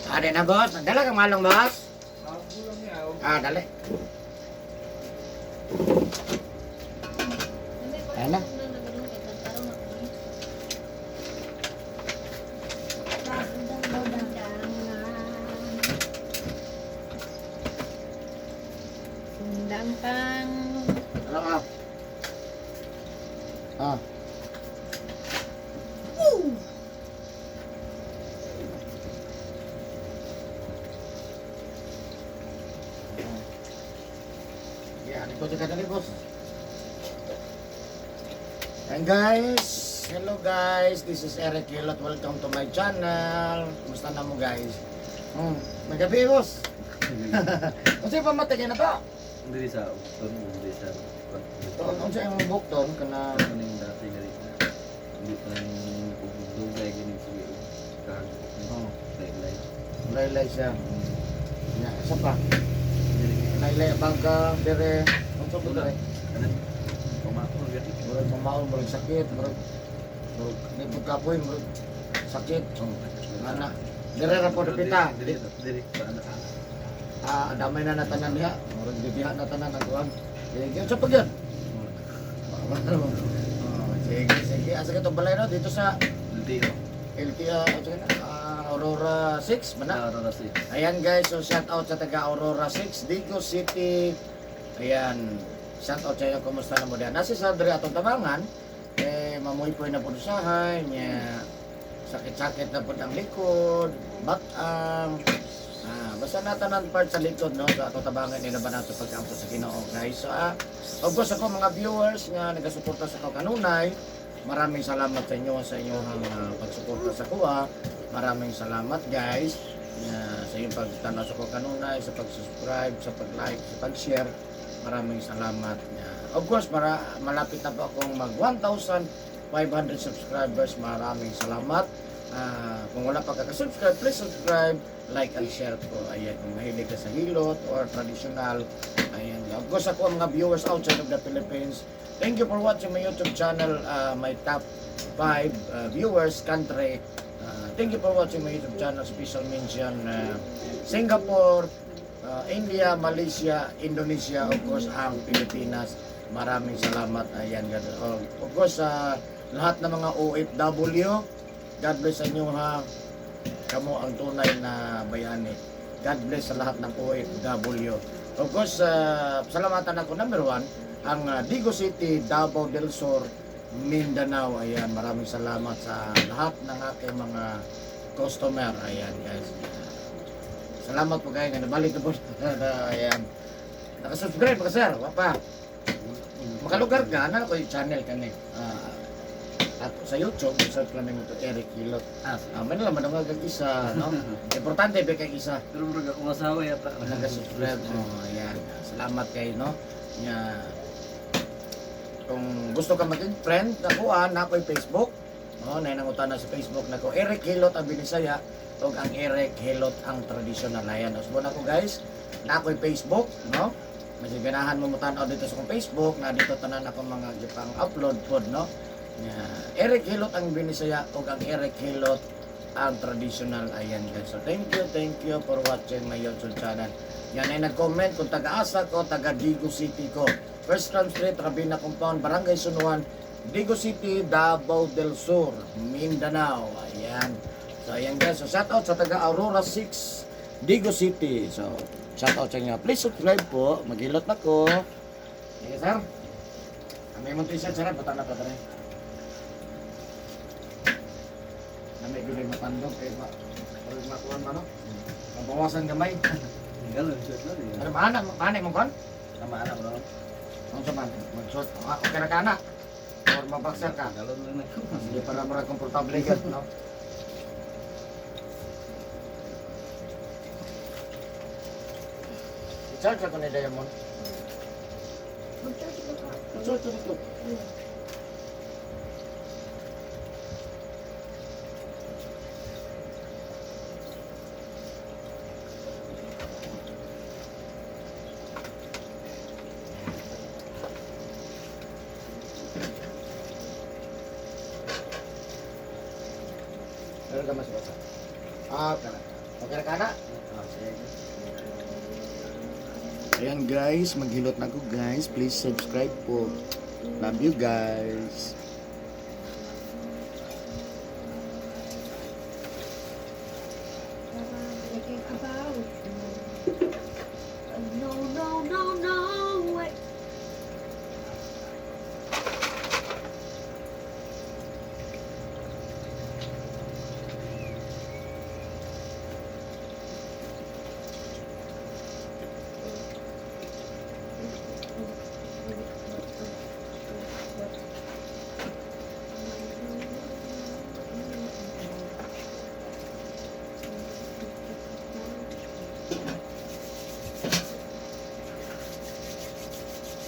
Ade na, boss. Nagdala kang malong, boss. Ah, dali. Ayan na. Sundang pang. Ano ka? Ah. Yan, ikaw ka dali, boss. And guys, hello guys, this is Eric Hilot. Welcome to my channel. Kumusta na mo, guys? May gabi, boss. Kasi pamatay na to. Diri sa Ukton, diri sa To, unsa imong bukton kana? Ano yung dati nga rin na hindi pa nang dugay ganing sige kahag. Oh. Laylay. Laylay siya. Ya, isa pa. Laylay bangka dire. Unsa ba dire? Kanan pamaon gani. Murag mamaon, murag sakit, murag murag nipod kapoy, murag sakit. Oh, ana. Dire ra po dapita. Diri diri pa ana. Ah, damay na natanan diha. Murag diha na tanan ang kuan. Sige, unsa pa gyud? Oh, sige, sige. Asa ka balay no dito sa LTO. LTO, unsa ka na? Ah, Aurora 6 man na. Aurora 6. Ayan guys, so shout out sa taga Aurora 6, Digo City. Ayan, shout out sa inyo, kumusta na mo diyan? Nasi sa diri atong tabangan, eh mamuhi po na po usahay, niya sakit-sakit na po ang likod, batang, basta natanan part sa likod, no? So atong tabangan nila ba nato pagkampo sa Ginoo, guys. So, of course, ako mga viewers nga nagasuporta sa ko kanunay, maraming salamat sa inyo sa inyong pagsuporta sa kuha. Maraming salamat, guys, na sa iyong pagtanaw sa ko kanunay, sa pag-subscribe, sa pag-like, sa pag-share. Maraming salamat. Of course, para malapit na po akong mag 1,500 subscribers. Maraming salamat. Kung wala pa kaka-subscribe, please subscribe, like and share po. Ayan, kung mahilig ka sa hilot or traditional. Ayan. Of course, ako ang mga viewers outside of the Philippines. Thank you for watching my YouTube channel, my top 5 viewers country. Thank you for watching my YouTube channel. Special mention Singapore, India, Malaysia, Indonesia, of course, ang Pilipinas. Maraming salamat. Ayan, God. Oh, of course, lahat ng mga OFW, God bless sa inyo ha. Kamo ang tunay na bayani. God bless sa lahat ng OFW. Of course, salamatan ako number one, ang Digo City, Davao del Sur, Mindanao. Ayan, maraming salamat sa lahat ng aking mga customer. Ayan, guys. Salamat po kayo. Nabalik na po. Ayan. Nakasubscribe ka, sir. Wapa. Makalugar ka, ano ko yung channel ka ni. At sa YouTube, search lang mo to Eric Hilot. Ah, Ah, man lang manungag isa, no? Importante ba kay isa pero murag akong asawa yata. nag-subscribe. Oh, ayan. Salamat kayo, no? Nya kung gusto ka maging friend ako na ako'y Facebook. No, na nangutan na sa Facebook nako Eric Hilot ang Binisaya ug ang Eric Hilot ang tradisyonal. Ayan, usbon ako guys. Na ako'y Facebook, no? Mas ganahan mo mo dito sa akong Facebook na dito tanan ako mga gipang upload pod, no? Nya Eric Hilot ang Binisaya ug ang Eric Hilot ang traditional. Ayan guys. So thank you for watching my YouTube channel. Yan ay nag-comment kung taga-asa ko, taga Digo City ko. First Crown Street, Rabina Compound, Barangay Sunuan, Digo City, Davao del Sur, Mindanao. Ayan. So ayan guys. So shout out sa taga Aurora 6, Digo City. So shout out sa inyo. Please subscribe po. Maghilot na ko. Sige sir. Kami mong t-shirt sir. Butang na pa tayo. Namay gulay matandog kay ba. Parang makuha man no. Mabawasan gamay. Galon short lang. Eh. Ano maana maana mong kon? Tama ana bro. Unsa man mag-short. Okay ra ka na. Or mabakser ka. Galon lang ako. Hindi para mura komportable ka, no? I-charge ako ni Diamond. Mag-charge ba ka? I-charge ko dito. Meron ka mas basa. Ah, kana. Okay ra kana? Ah, sige. Ayan guys, maghilot na ako guys. Please subscribe po. Love you guys. Thinking about you. No, no, no, no. Wait.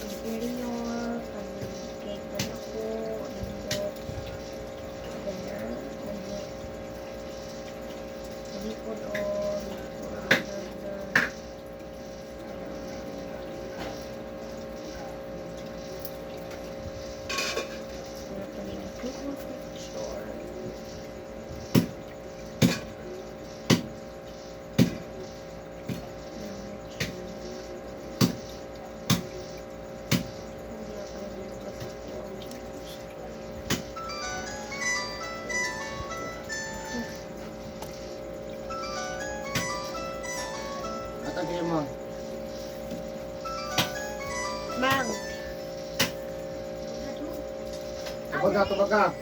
Interior, cake na ako, inbox, ganyan, ganyan. Likod o, likod, ganyan. Ano pa rin ang Google picture. Number 2. Hindi ako nilabas ako. Atagay mo. Bang! Tubaga, tubaga.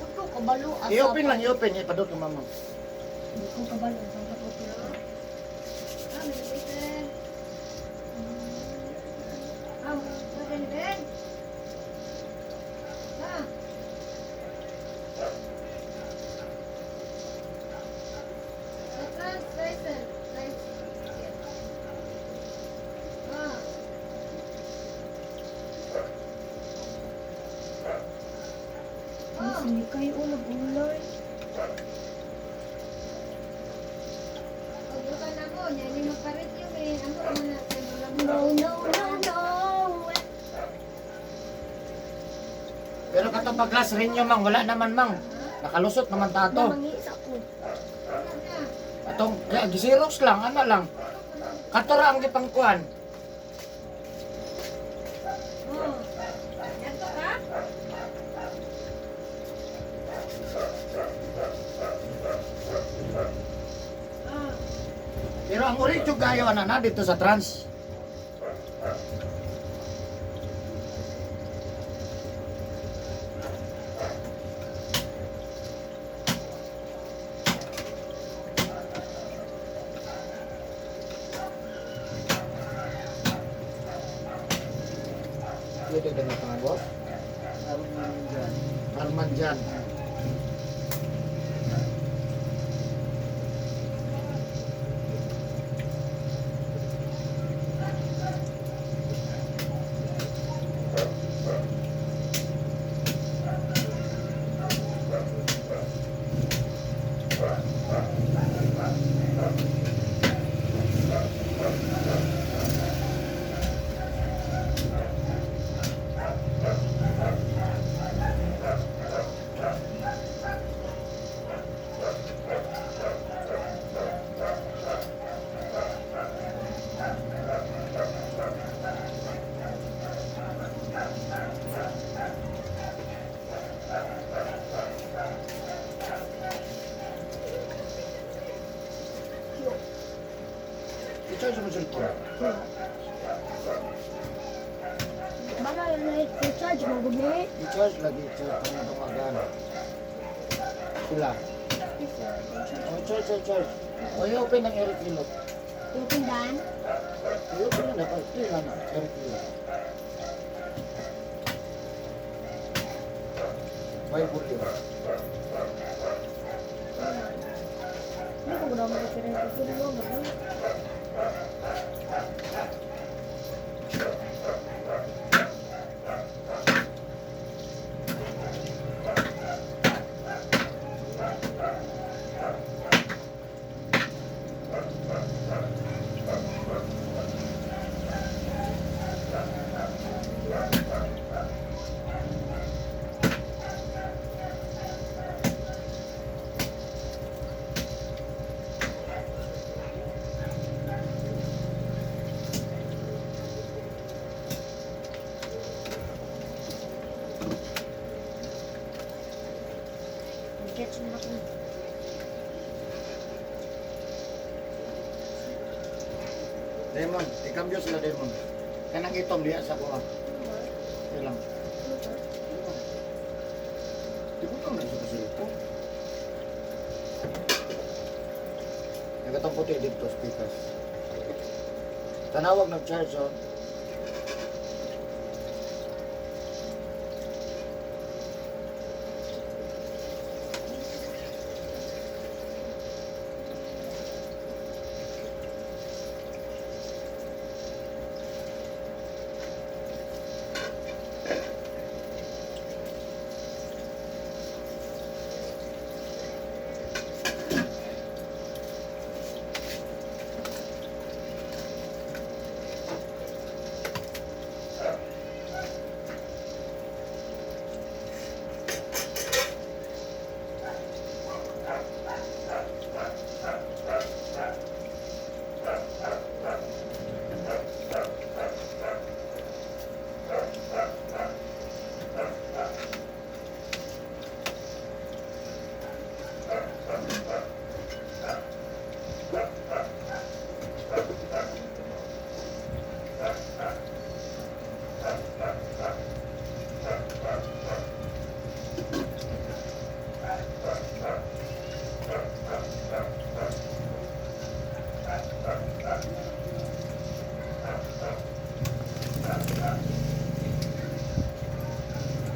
Ako kabalo asa. I-open lang, i-open. Ipadot ng mama. Hindi ko kabalo sa pag-open. Ah, may later. Ah, maganda. Ah. Sa trans, license, license. Ah. Ay, hindi kayo nag-online. Pagbutan ako, niya ni magparit yung eh. Ano mo na, kay wala mo. No, no, no, no! Pero katong paglas rin nyo, mang. Wala naman, mang. Nakalusot naman tato. Namangis ako. Atong, kaya gisirox lang, ano lang. Katura ang gipangkuan. Oh. Yanto ka? Ah. Pero ang orityo gayo ana na dito sa trans. Ito ito na pangalan, boss? Arman dyan. Arman dyan. I-charge mo cellphone. Bala, like, charge mo, gumi. I-charge lagi, i-charge pang tungagan. Sila. Oh, charge, charge, charge. O, i-open ang Eric Ilot. Open dan. I-open na dapat. Ito yung ano, Eric Ilot. May bulyo. Hindi ko gano'n mag-reference. Pero mo, gano'n. Demon, ikambyo sila Demon. Kanang itom diya sa kuha. Okay lang. Di ko na sa cellphone. Nagatong puti dito speakers. Tanawag ng charge oh.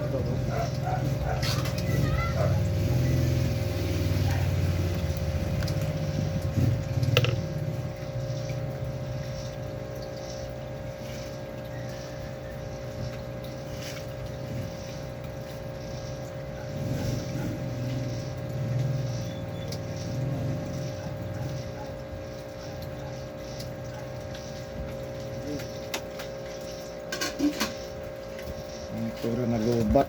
Ito, ito. Ang tura na lubat.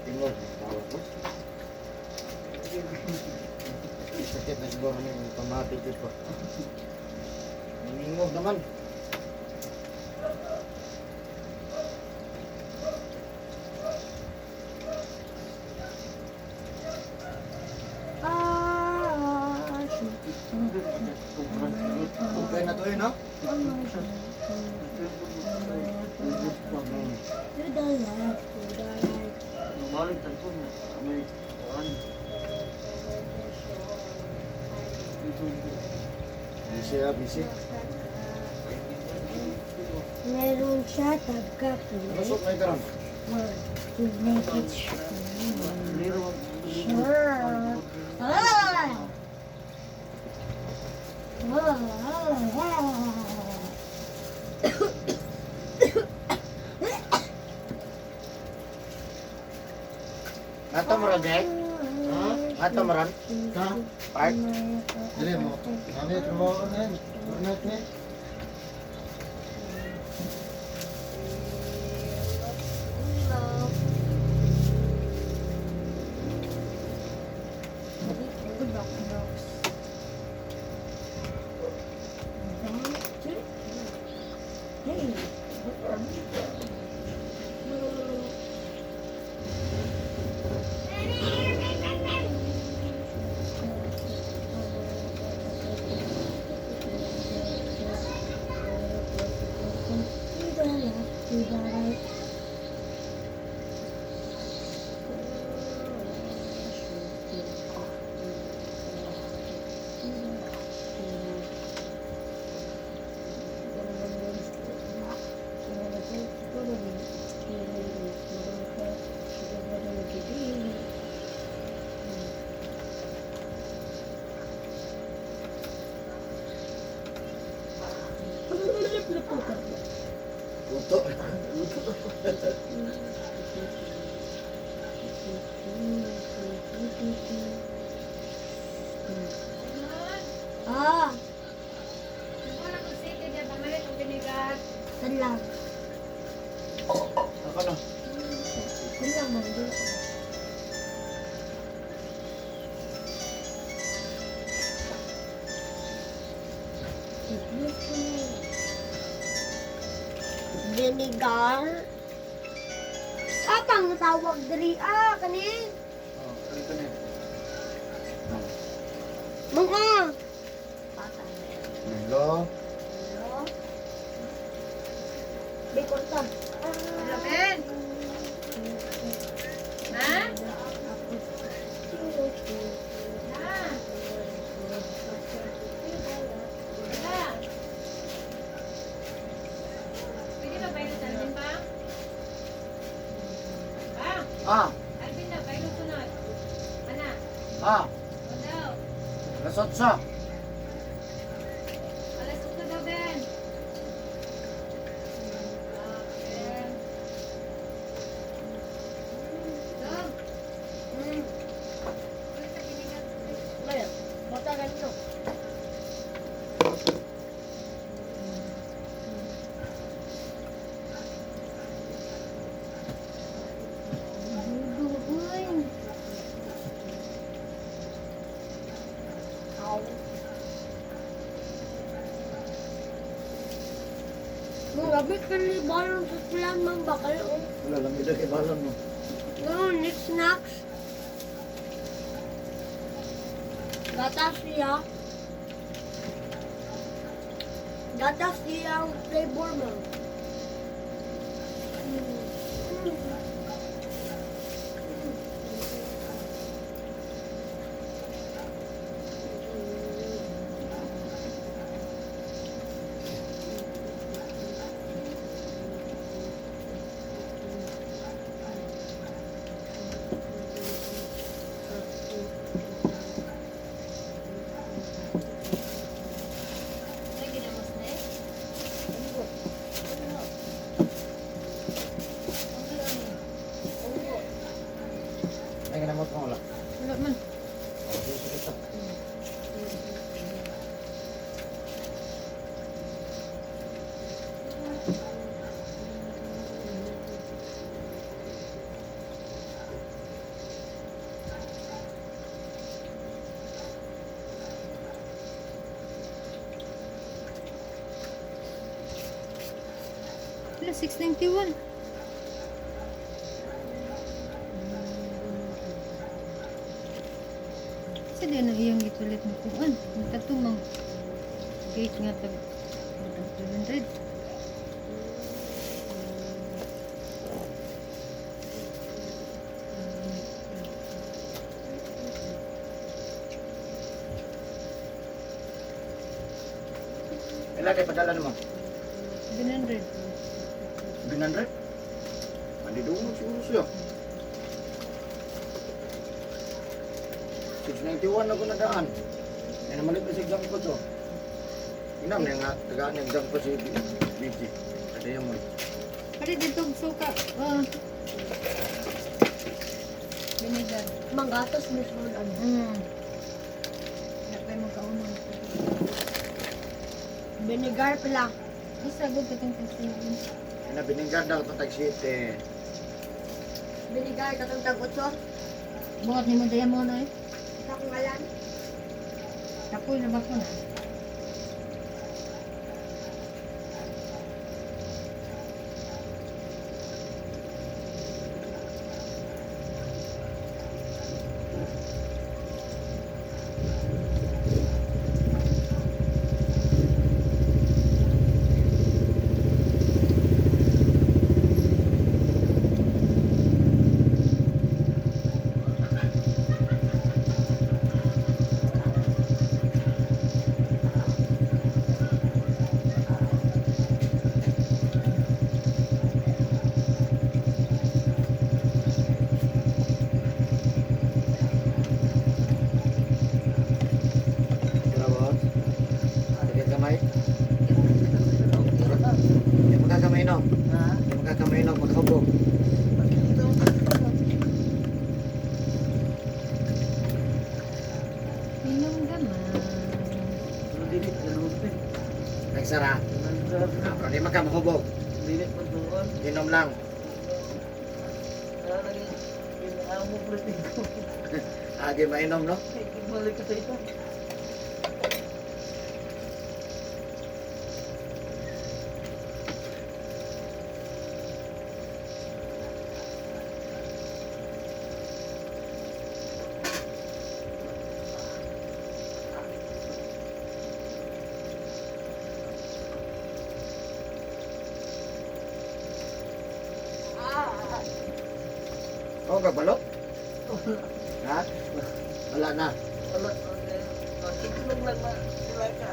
Tingnan, tawag ko. Sakit na siguro ng automatic ito. Ningog naman. Ah, shoot. Okay na to eh, no? To the left, to the right. Mabalik tagpo na. May kuan. Busy ah, busy. Meron siya tagka-kulay. Lusot na ikaron. Word to make it sure. Sure. Ah! Ah! Ato mo ron, eh? Ato mo ron? Ha? Park? Dili mo. Nani trabaho na yun. Internet ni. Hey, what are you? To the right. Luto. Ah, Wala kong city dyan, pamalit ang binigat. saan lang? Ako na. Saan lang, ma'am? Vinegar. Ah, pang tawag diri. Ah, kani. Oh, dito na. Mga. Hello. Di korta. Wala, Ben. Ha? Ha? Wala. Pwede ba bailo sa Alvin pa? Pa? Ah, Alvin na, bailo sunod. Ana, ah, o daw. Alas 8. Alas 8 daw, Ben. Okay. Dog. Ulit sa binigat. Maya, bata ganito. Aw. Mga gabi kani balon sa tulan mang bakal oh. Wala lang ito kay balon mo. No, next snacks. Gatas siya. Gatas siya ang flavor mo. Ay, ginamos na eh. Ay, kinamot mo wala. Wala man. Oh, sige, sige, ito. Wala, 691. Sa di na iyang gipalit mo kuan. Ang tatumang gate nga tag 700. Ila kay padala nimo. 700. 700? Andi dungog siguro siya. 691 na ko nadaan. Ay namalit pa sa exam ko to. Inam na nga tagaan ng exam ko si BG. Kada mo. Palit dito og suka. Ah. Vinegar. Manggatas mismo ano. Wala pa yung magkaunong. Vinegar pala. Usa gud katong tagsigon. Ay na bininggan daw itong tag 7. Vinegar katong tag-utso. Buhat nimo daya mo na eh. Sa akong ngalan. Tapoy na ba ko na? Ah, pero di man ka mahubog. Dili pa doon. Inom lang. Wala lagi. Amo ko. Agi mainom, no? Balik ka sa ito. Oh, kabalot? Ha? Wala na. Wala. Itlog lang na sila ka.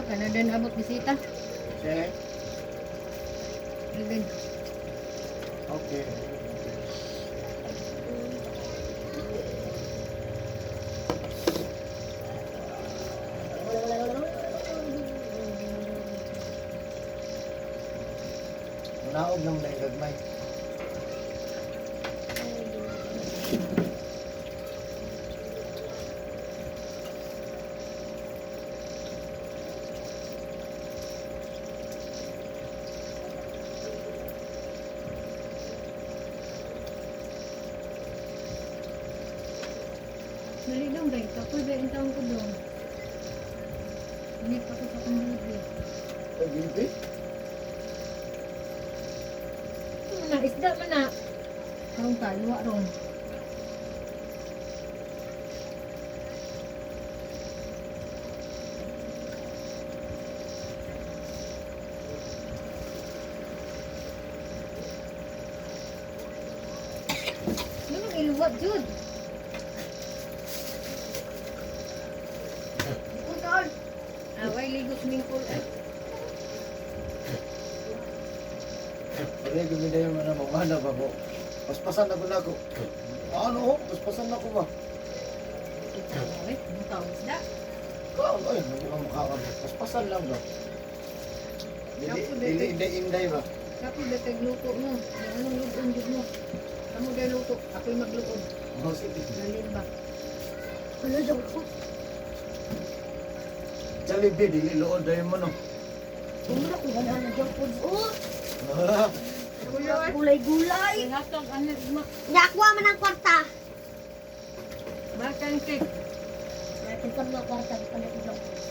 Canada na abot bisita. Sige. Alvin. Okay. Naog naman na yung gagmay. Dali lang ba? Kapoy ba yung taon ko doon? Hindi pa ko sa akong bibi. Ay, bibi? Ano na, isda man na. Kaon ka, luwa ron. Ano iluwa, Jud? Utol. Away, ligo swimming pool. Eh. Pare, gumida yung mga mamana ba po? Paspasan ako na ako. Ano? Oh? Paspasan ako ba? Kita mo eh, mukha ang isda. Kaon, ay, hindi ka mukha. Paspasan lang ba? Dili, dili, inday, inday ba? Kapoy ba tagluto mo? Yung anong lutoon jud mo? Amo dahil luto, ako'y magluod. Oh, sige. Lalim ba? Wala daw ko. Jollibee, dili lood dahil mo no. Wala ko ganahan na junk food. Oh, Ah, gulay-gulay. Ay, hatag, ano, ma, Nakuha man ang kwarta. makan cake. Natin pa mga kwarta. Di pa natin junk food.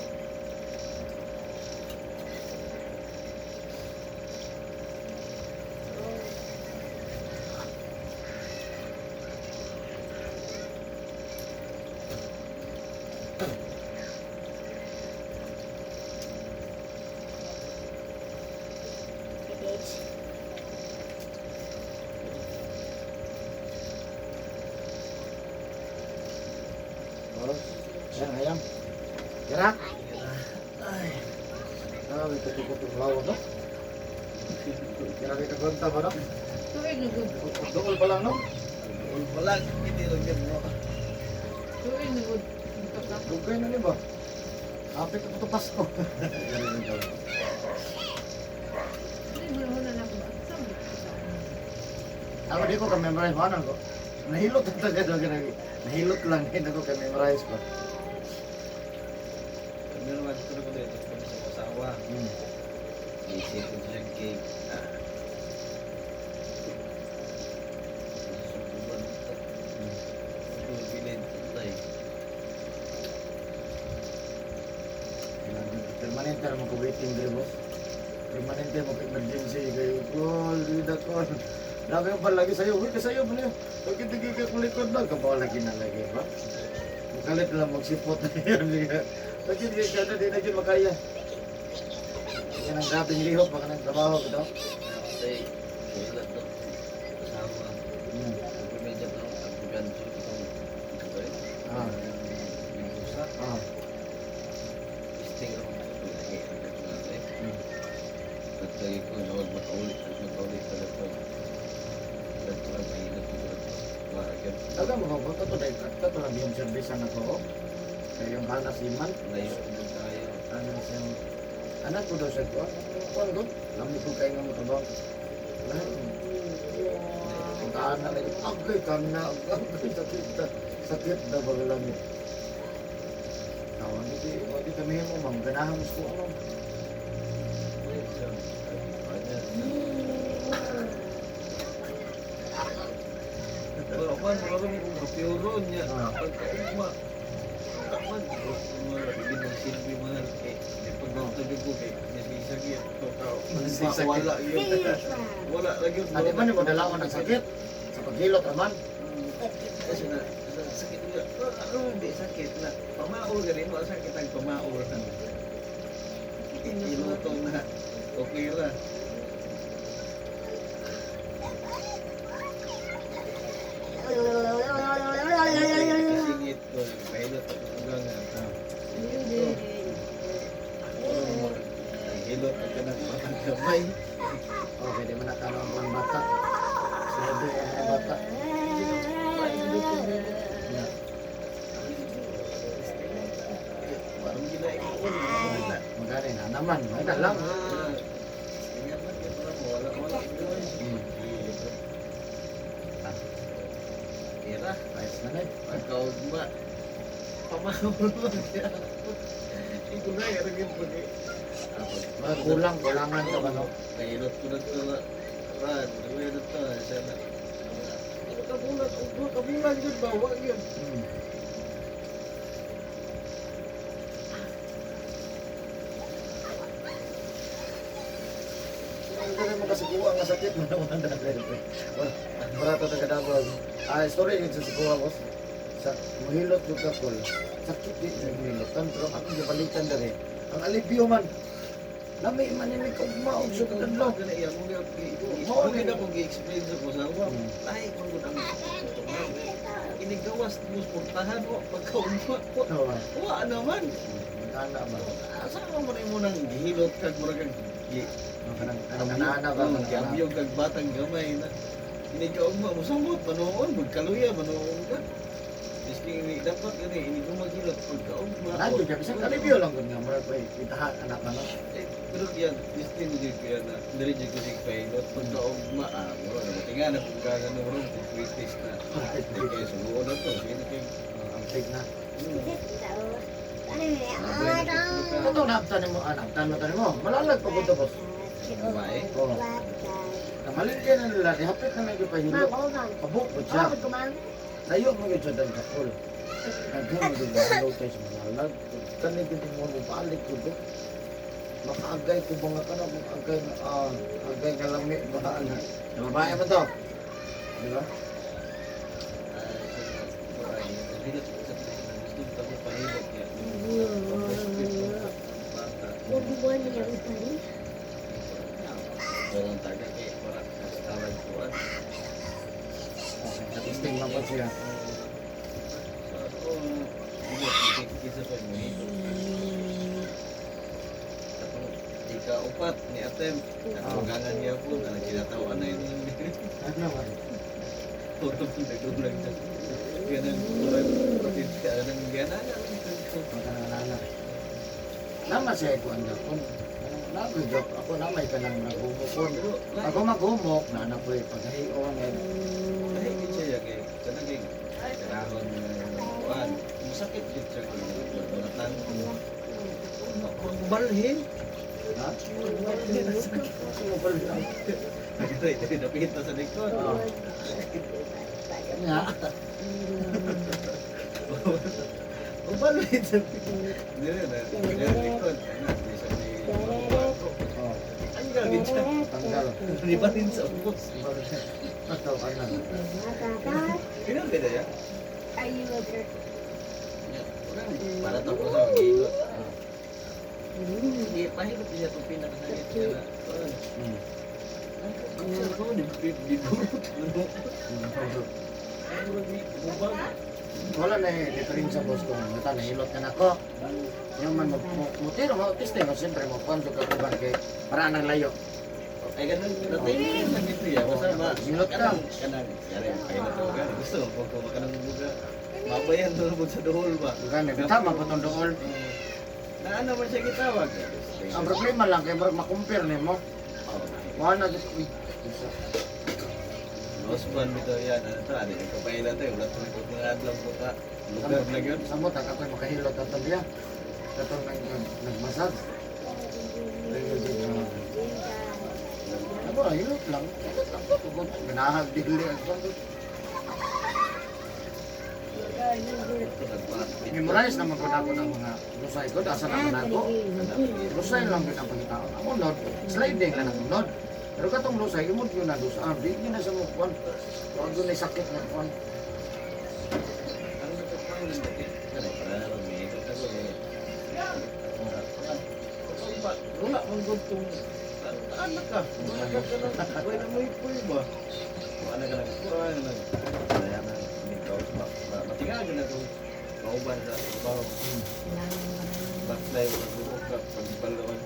Bitch. Oros. Ayan, ayam. Tira. Ay. Ah, may tutok-tutok lawag, no? Tira kay kagunta ba, no? Tuig na good. Dool pa lang, no? Dool pa lang, hindi lang yan mo. Tuig na good. Ito ka. Dugay na ni ba? Hapit na ito Pasko. Ay, hula-hula na ako ba? Saan ba ito sa akin? Ako di ko ka-memorize mo, ano ko? Nahilot ang taga doon ganun. Nahilot lang, hindi ko ka-memorize ba? Meron nga dito ko dito kami sa asawa. Isipin siya yung cake. Ah. Susubuan ito. Bilin ito eh. Permanente naman ko waiting dre, boss. Permanente mo emergency kayo. Call, di call. Dami ko pa lagi sa'yo. Uy, sa'yo ba niyo? Bakit hindi ka kulikod lang? Kabaw lagi na lagi ba? Makalit lang magsipot na yun. Bakit hindi ka na, di na yun makaya. Yan ang grabing lihok, baka ng trabaho, ito. Kasi, wala to. Asawa. Pagpamedya pa ako, pagpaganso itong ito eh. Ah, Minusa. ah. Isting ako ito lagi. Ang gano'n eh. Pagtagi ko, nawag makaulit. At makaulit pala ko. Ganito lang, mahilot ko ganito. Wala agad. Daga mo ko, ito dahil ito lang yung service na ko. Kaya yung hanas iman, Layo agad tayo. ano siyang anak ko daw siya ko. Kuan ko, lami ko kayo nga motrabaho. Ang na lagi, agay ka na, agay, sakit na, sakit na baga lami. Kawan di, wag di kami mo, ma'am, ganahan mo ko, ma'am. Pero kwan, marami kong kapiyoro niya. Ah. Pagkaugma. Takman, hindi mo silbi mo na. Eh, pag nagtabi ko kay nasisag yan. Nasisag. Wala yun. Wala lagi yun. Adi man, mo dala ko ng sakit. Sa paghilot, aman. Kasi na, sakit nga. Ano, hindi sakit na. Pamaol ganin mo, sakit ang pamaol na. Iluto na. Okay ra. Kasingit ko, pahilot ako ugangan. Hindi. Ayos na na eh. Pagkaugma. Pamahol man siya. Ikaw na, ano yung pag. Ah, Mga kulang, kulangan ka ba no? Nahilot ko na ito na. Ran, naguya na ito. Siya na. Ano ka bulan? Ugma ka bulan yun ba? Wag yun. Hindi rin makasikuha nga sakit mo naman na wala, wala to taga Davao. Ah, story yun sa sikuha, boss. Sa muhilot yung kakol. Sakit din sa muhilot. Pero akong gibalikan dere. Ang alibyo man. Lami man ini kugma og sa kadlaw. Mo Mao ni ni- na kung gi-explain sa kusawa. Ay, kung gud ang inigawas mo portahan mo pagkaugma. Oo. Wa naman. Ana ba? Asa mo man imo nang gihilot kag murag kag gi Kanang kanang ana ba? Oo, giamyog kag batang gamay na. Inigaugma mo samot manuon magkaluya manuon ka. Miski ini dapat gani ini gumaghilot pagkaugma. Nandiyo ka bisan alibyo lang gud nga murag bay itahan anak na no. Eh, pero yan, distin jud ko yan na diri jud ko sig pahilot pagkaugma ah mura na tinga na kung gagano ron kung kritis na. Ay kay suluon na to sige na kay Ang tig na. Abay na ko Ito naabtan nimo, ah, naabtan mo tani mo. Malalag pa gud to, boss. Babae. Oo. Namalingke na nila, di hapit na medyo pahilot. Pabok po siya. Layo mo yun siya dahil kakol. Naghan mo yun ang tayo sa malalag. Kanig yun mo mo balik ko do. Makaagay ko ba nga ka na, makaagay na, ah, agay nga lami ba na. Babae mo to. Di ba? Hilot sa gusto ko mo pahilot niya. Bata. Walang taga kay wala kastawag kuan. Okay, natisting lang po siya. So, oh, kisa pa mo hilot. Katong ika-upat ni attempt. Natugangan niya po na kinatawan na yun. Ano ba? Puro nagdulag na. Ganang murag patid ka nang gana. Makanalala. Nama siya ko ang gapon. Nag-joke ako na may kanang naghumukon. Pero Ako maghumok, na na po paghahion. Eh. lahi gid siya kay kanang kay karahon nga kuan. Masakit gid siya kung nagbalatan. Magbalhin. Ha? Magbalhin ang sakit. Nagtry napihit na sa likod. Oo. Nga. Magbalhin sa Dili na. Dili likod. Ano, di siya ni makuha ko. Oh, Ang gagawin siya. tanggal. Di ba rin sa ubos? Pataw ka na. Pinag ba ya? Are you a girl? Para to ko sa gilot. Hindi, pahilot niya itong pinakasakit niya na. Ang ko, di burot. Ano? Wala na eh, diferensya boss kung mata nahilot ka na ko. Yung man mo tiro mo testing mo siyempre mo kuan ka kuban kay para nang layo. Ay, ganun. Natay lang ito ya. Basta ba? Hilot ka. Kanang, kanang. Yari, pahilot ko gani. Gusto ko, kung makanang buga. Mabayan doon mo sa dool ba? Gani tama po tong dool. Naano man siya gitawag? Ang problema lang kay murag makumpir nimo. Oh. Mo na jud uy. Isa. Husband bitaw yan. Ano to? Ano yung kapailan to? Wala to yung mga adlaw po ka. Lugar na yun. Samot ang ako'y makahilot atong biya. Katong nag nagmasag. Abo, hilot lang. Hilot lang ko. Ganahag dili ang kuan. Memorize naman ko na ako ng mga lusay ko. Asa naman ako. Lusay lang yun ang pangitaon. Ako nod, sliding lang ang nod. Pero katong lusay, imod yun na lusay. Di yun na sa mga kwan. Huwag yun na sakit na kwan. Ano na pagpangin ng dati? Ano, para naman may ikot ako eh. Totoo ba? Wala mang gudtong anak ka. Wala ka ka lang. Wala na mo ipoy ba? Wala ka lang. Wala na lang. Wala na. Ikaw, matingagan na kung kauban sa trabaho. Backslide, pagbuok ka, pagbaloon.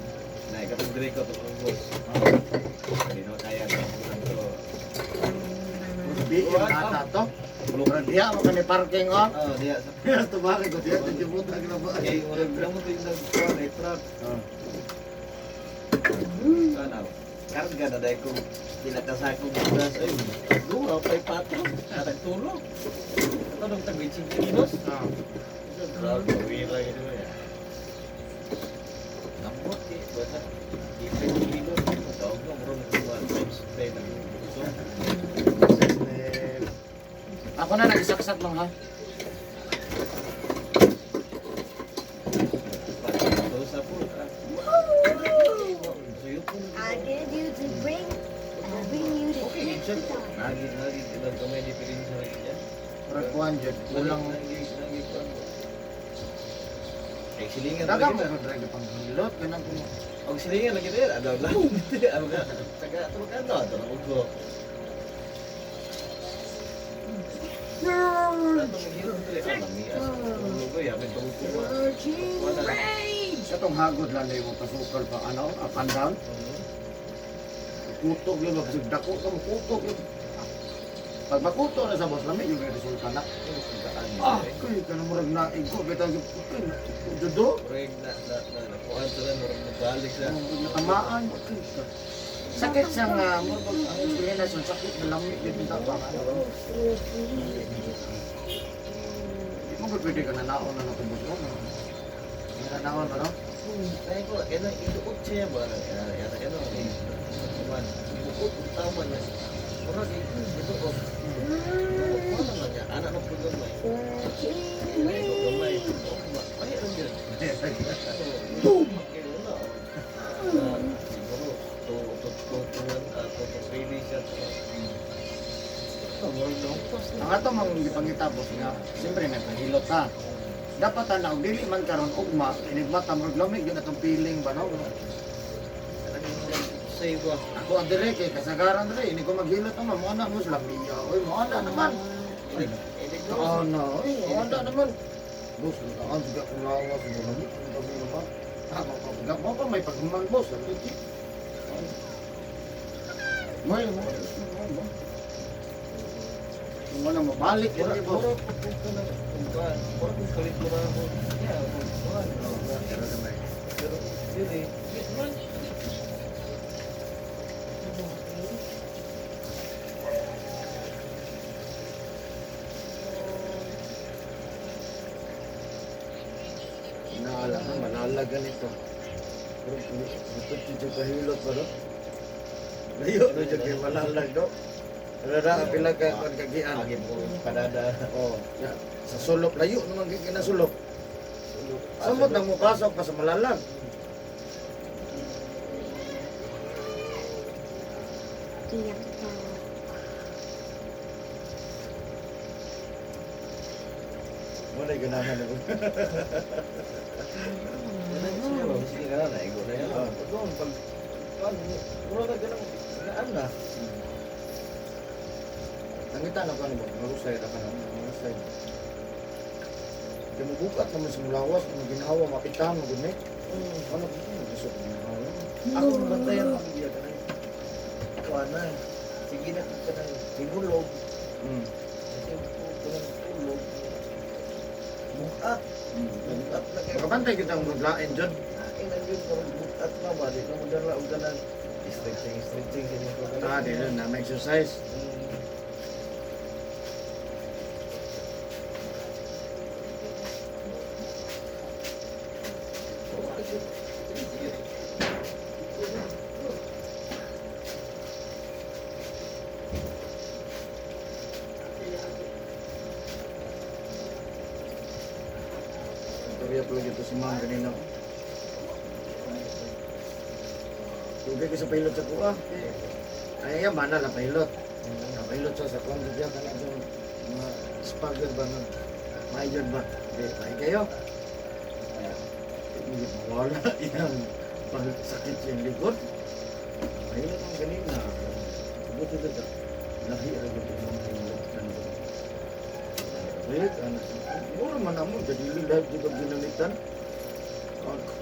Na, ikatong dire ko, itong boss. Hindi na kaya na to. Di yung nata to. Murag diya mo kani parking oh. Oh, diya sa Yes, tubaki ko diya tijibutan na ba. Okay, murag na mo ito yung nagkuhan, ay truck. Oh. Saan ako? Nagkarga na dahil kung pila ka sakong bugas. Ay, duha, pa'y patro. Natagtulo. Ito nung tag 25 kilos. Ah. Grabe, wira yun eh. Ambot eh, basta 15 kilos. Tawag na, muro na times 10 ang gusto. Eh, ako na nag-isaksak lang ha. Pagkakas sa po. Ah. Suyo po. I give you to bring, I bring you to Okay, take siya. the dog. Nagi, nagi, ilang kamay diferensya rin niya. Pero kuan jud, kulang. Nagi, nagi, kuwan. Ay, silingan Daga lagi mo na. ko drag pang hilot ganang ko. Og silingan lagi na yan. Adaw lang. Ano ka? Taga, tulog ka to. Tulog ko. Ato maghilot dali. Ah, lamias. Tulog ko, yamin tulog ko. Virgin Wala. Rage! Sa tong hagod lang mo pasukal pa ano, up and down. Kutok yun, kasi dako ka mo kutok yun. Pag makuto na sa boss, lami yung resulta na. Ah, kuy, ka na murag naig ko, bitaw yung putin. Judo, Murag na na na nakuha to na murag nabalik sa natamaan. Sakit siya nga, murag ang explanation, sakit na lami yun yung ba? Ano? Di mo ba pwede ka nanaon na natubos mo? Nanaon ba no? Ay ko kaya iduot siya ba ya ya ya no man iduot tama niya murag iduot wala na niya anak na pud gamay. Virgin Ay ko gamay Rage! may ra gyud. Boom! Wala. Siguro to 3 days siya. Ito, murag nahupas na. Ang ato mang gipangita boss nga, siyempre nagpahilot ta. Dapat ana og dili man karon ugma, inigmata murag lami gyud atong feeling ba no? Save ah. Ako ang dire kay kasagaran dire ini ko maghilot naman mo ana mo sila miya. Oy mo ana naman. Oh, Ana, oy mo ana naman. Boss, ang siga kong lawas mo lami ang dami na ba? Ah, mo pa mo pa may paghuman boss, ang lagi. Moy mo mo mo. Mo na mo balik Mura, yun boss. mura po kung ka ng kuan. Mura kung kalit mo na ako. Yeah, kung kuan. Pero, dili, di man. Inaala na, malala ganito. Pero ito dito kahilot ba no? Layo na dyan kay malalag no? Rara, pila ka kung kagian. Agi mo padada. Oh, ya, sa sulok layo naman kay kinasulok. Samot na mo pasok pa sa malalag. Iyak ka. Wala ganahan ako. Sige ba, sige ka na, naigo na yan. Pag pag pag mura na ganang naan na. Nangita na ko ano ba? Marusay ra ka na. Marusay. Di mo bukat naman sa mulawas, ang ginawa, mapitan mo gud ni. Ano ko gusto ko ginawa. Ako bantayan ako diya ka na. Kuan na. Sige na ka na sinulog. Kasi ko nang tulog. Bukat. Bukat na kayo. Makabantay kita ang maglain dyan. Ay, nandiyon ka bukat na ba? Di na mo dala og kanang stretching, stretching sa inyo. Ah, di na, na exercise. Storya pala dito si ma'am kanina. Tugay ko sa pilot sa kuha. Ay, ay, mana la pilot. Ang pilot siya sa kuha. Diyan ka na sa mga spagger ba na major ba? Di, ay kayo. Ay, hindi mawala yan. Pag sakit yung likod. Pilot ang kanina. Buto ka. Lahi ra gyud ang mga hilot kanina. Wait, anak. Mura man amo, jadi lahat juga ginamitan.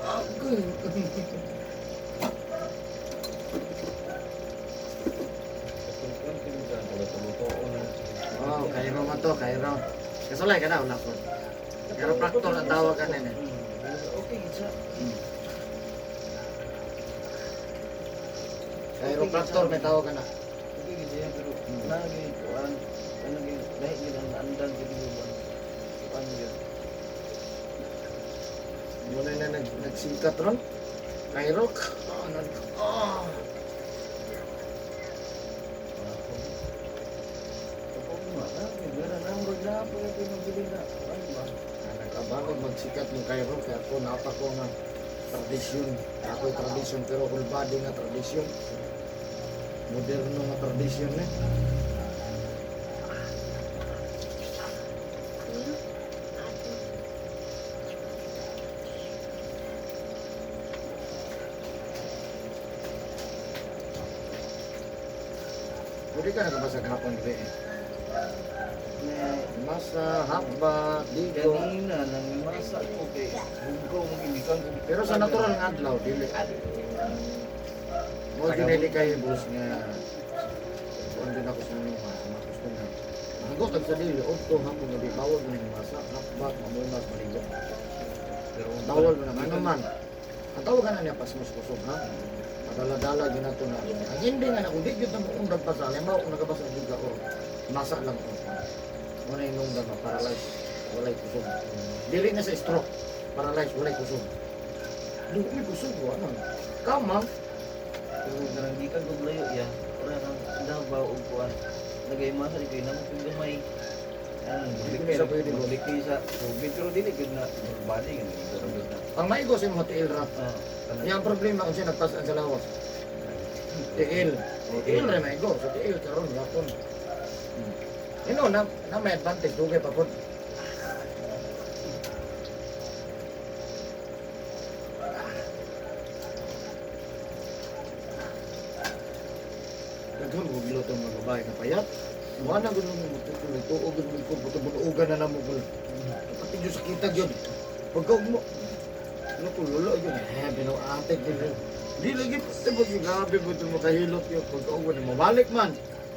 Agay. Oh, Cairo man to, Cairo. Kasulay ka na, wala ko. Chiropractor ang tawag ka na eh. Okay, isa. Chiropractor may tawag ka na. Okay gid siya pero lagi kuan ano gyud lahi gyud ang andang gyud ba. Kuan gyud. Muna na nagsikat ron. Chiro. Ah, ah. Kapag ma, meron na murag na pa kay mabili na kuan ba. Nagkabanog magsikat ng Cairo kaya ako napa ko nga tradisyon. Ako'y tradisyon pero whole body nga tradisyon. Moderno nga tradisyon eh. Pwede ka nakabasa hapon gabi eh. Masa, hakba, digo. Kanina nang masa ko kay hugko mo gimikan ko. Pero sa natural nga adlaw, dili. Mo dinili kay boss nga kuan din ako sa mga sa mga gusto nga. Mahagot ang sa dili, odto hapon gabi bawal mo ning masa, hakbat, mamunas, maligo. Pero Bawal mo na ano man. Ang tawag na niya pasmos kusog ha. Madala-dala gyud nato na. Ang hindi nga na kung di gyud na mo undag pa sa halimbawa kung nagabasa gyud ka or masa lang ko. Mo na yung nungga ma-paralyze, walay kusog. Dili na sa stroke, paralyze, walay kusog. Di may kusog wa man. Kama, Pero kanang gikan ko layo ya. Ora nang Davao og kuan. Nagay masa di kay namo kay gamay. Ano, Hindi na siya pwede, boss. Balik sa tubig pero dili gyud na body gyud pero gyud na. ang maigo sa imong tiil ra. Ah, kanang Yang problema kung siya nagpasaan sa lawas. Tiil. Oh, Tiil ra maigo, sa tiil karon yapon. You know, na may advantage dugay pa pod. Daghan ko giluto ang mga babae nga payat. Wala gud mo mo tuog gud mo ko buto-butuogan na namo gud. Pati jud sakita gyud. Pagka mo ano ko lolo yun eh binuate gyud. Di lagi pati ba grabe ba ito makahilot yun pagka uwan mabalik man.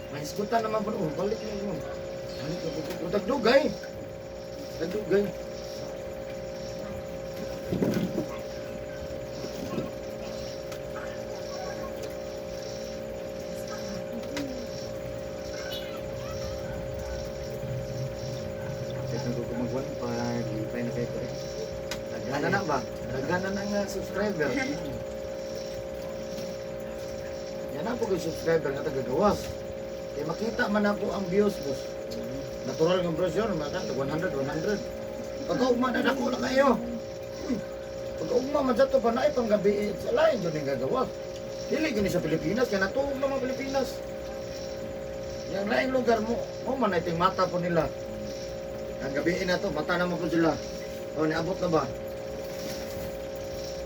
Mahisgutan naman po, oh, balik na yun. Balik na po. Tagdugay. Tagdugay. Kahit na ko mag 1.5, lipay na kayo ko eh. Daghanan na ba? Daghanan na nga subscriber. Yan na po kay subscriber nga tagagawas. Kaya makita man ako ang views, boss. Natural nga bros yun, mga tag 100, 100. Pagkaugma na dako na kayo. Uy, pagkaugma man sa to pa na pang gabi eh, sa lain yun ang gagawas. Dili yun sa Pilipinas, kaya natuog na mga Pilipinas. Yang laing lugar mo, mo man ay mata po nila. Ang gabi na to, mata naman po sila. O, niabot na ba?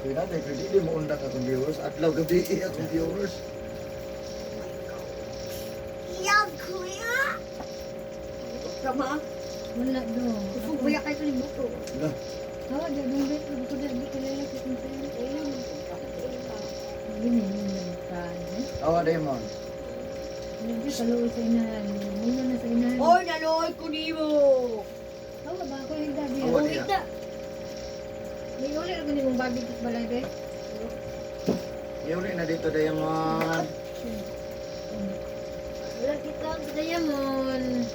Kaya natin, kaya di mo undak akong viewers. Adlaw gabi eh, akong viewers. Iyag, kuya! Tama. Wala dong. Kusog ba kayo ni Buto? Wala. Hawa, di dong bet. Sabi ko di ko lalaki kung sa'yo. Eh, magpapakain. Yun eh, yun lang pa. Eh? Awa, Damon. Medyo kaluoy sa inahan. Muna na sa inahan. Oy, naloy ko nimo. Hawa ba ako yung dabi? Hawa Oh, niya. ita. May uli ako ni mong bagay sa balay be. Iuli na dito, Damon. Wala kita ang Diamond.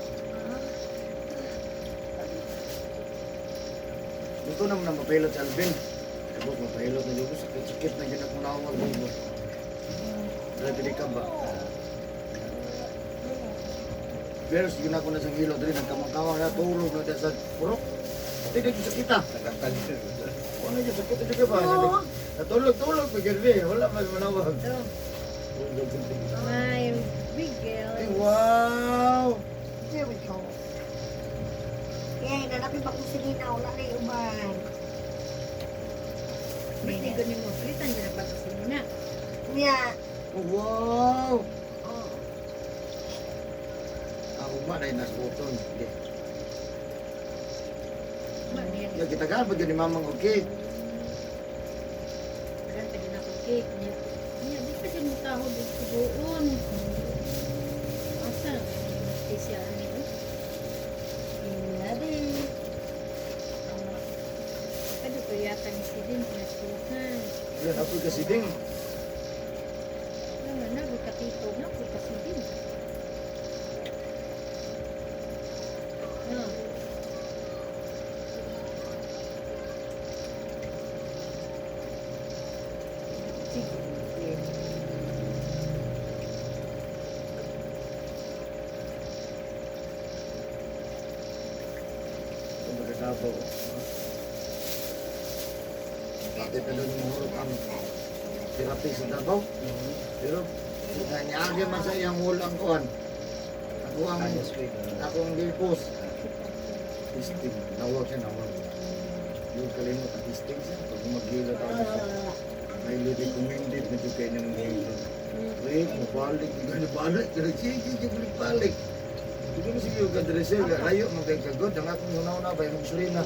Gusto naman na mapahilot si Alvin. Eh, boss, mapahilot na dito. Sakit-sakit na yun akong nawag. Boss. Grabe di ka ba? Pero sige na ako na sa hilot rin. Nagkamang-kamang na tulog na dyan sa purok. Pati dito sa kita. Nagkantag. Ano yung sakit dito ka ba? Natulog-tulog pa gabi. Wala man manawag. My big girl. Ay, wow! There we go. Yeah, nanapin pa kong sige na wala na yung uban. Hindi ko ni mo. Palitan dyan ang bato sa na. Yeah. Oh, wow! Oh. Ako ba na nas buton? Hindi. Ma, niya. Ya, kita kan ba ni mamang okay? Ganta din ako cake niya. Niya, di pa siya mutahod og tubuon. Asa na ba yung siya ano eh? I love it. Kada ko yata ni si Din pinasukan. Yan, ako kasi ding. Wala na, Davao. Dati pa doon muhurot ang therapy sa Davao. Pero nanyagi man sa iyang hulang kuan. Ako ang Ayos ko eh. akong gipos. Testing. Nawag siya, nawag. Yung kalimot ang testing siya. Pag maghilot ako siya. Highly recommended na dyan kayo ng hilot. Wait, mabalik. Hindi balik. Pero sige, sige, balik, balik. Hindi mo sige yung kadresel. Layo, magkay kagod. Ang akong una-una ba, yung gasolina.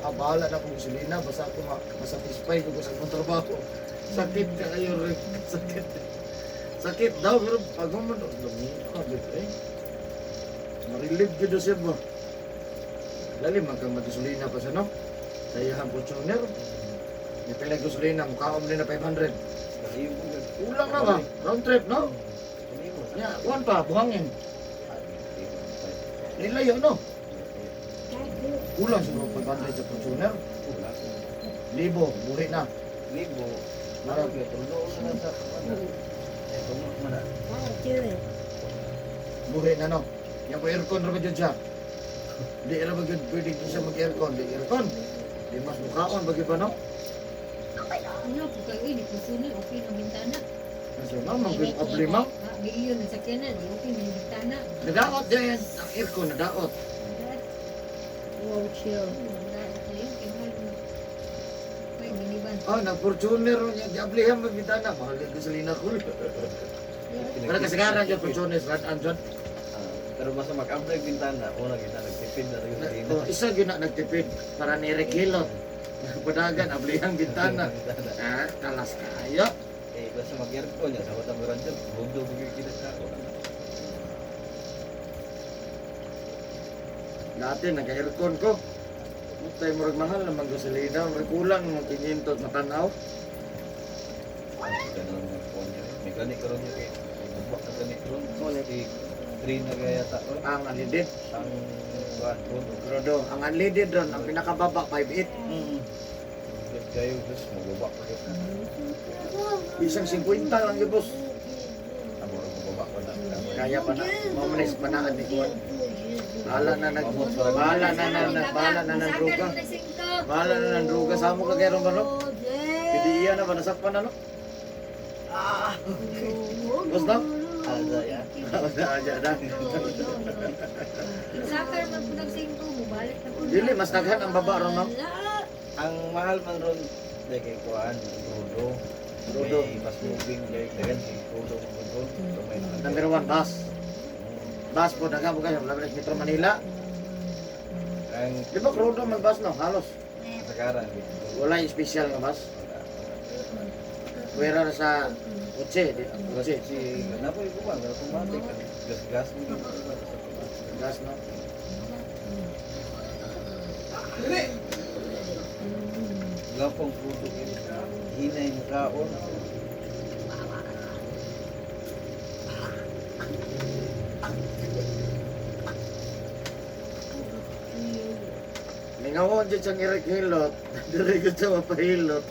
Ah, bahala na akong gasolina. Basta ako masatisfy ko sa akong trabaho. Sakit ka kayo, Rick. Sakit. Sakit daw, pero pag humano, lumina, eh. Marilib ko siya ba? Lalim, magkang magasolina pa siya, no? Sa iyang Fortuner. May pila gasolina, mukhaom din na 500. Kalibo. Kulang na ba? Round trip, no? Kalibo. Ya, kuwan pa, buhangin. Nilayo, no? Kulang siguro 500 sa Fortuner. Kulang. Libo, buhi na. Libo. Marag yun. Tulog na sa ano. Eh, tungod man na. Buhi na, no? Yan po, aircon ra ba dyan siya? Di ra ba gyud pwede dyan siya mag-aircon? Di aircon. Di mas mukhaon ba gyud pa, no? Ano po kayo, eh, di po sunod, okay ng bintana. Kasi ma'am, mag problema. Ah, milyon ang sakyanan, di okay ng bintana. Nadaot din ang aircon, nadaot. Wow, chill. Nadaot na yun, kay mahal mo. Ay, minivan. Oh, nag-Fortuner niya, diablihan magbintana. Mahal yung gasolina ko. Pero kasagaran yung Fortuner, radaan dyan. Ah, pero basta mag-upgrade bintana, una kita nagtipid na rin sa Oh, isa gyud na nagtipid para ni Rick Hilot. Padagan, ablihang bintana. Ah, kalas kayo. Eh, basta mag-aircon niya, sa batang radyo, bundo ko kita sa ako. Dati nag-aircon ko. Putay, murag mahal naman gasolina, murag kulang ng 500 matanaw. Ganun ang phone niya. May gani karon niya kay bubak na gani karon. 63 na gaya ta ron. Ang unleaded, Ang kuan rodo. Rodo, ang unleaded ron, ang pinakababa 5.8. Kayo guys, magbabak pa kita. Isang 50 lang yun, boss. Amo ra magbabak pa na. Kaya pa na, mamanis panaan ni Kuan. Bahala na nag bahala na na na bahala na ng druga. Bahala na ng druga sa amo ka kay ron ba no? Pidi iya na ba nasakpan na no? Ah. Boss no? Ada ya. Aja na. Sakar man po nagsingko, mubalik na po. Dili mas daghan ang baba ron no. Ang mahal man ron dahil kay kuan rodo. Rodo. May mas moving kay dagan kay rodo man ron. So may Number 1 bus. Bus po daghan po kayo labi na sa Metro Manila. Ang Di ba krudo man bus no? Halos. sakaran. Wala yung special nga bus. Pwera na sa kotse, di kotse. Si napoy ko ba automatic gas gas mo gid sa automatic. Gas no. Gapong puto hinay mo kaon. Mingawon jud siyang Eric Hilot. Diri gud siya mapahilot.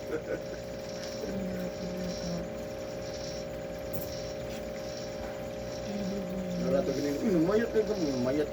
Wala to gini. Uy, mayat kay ko, mayat.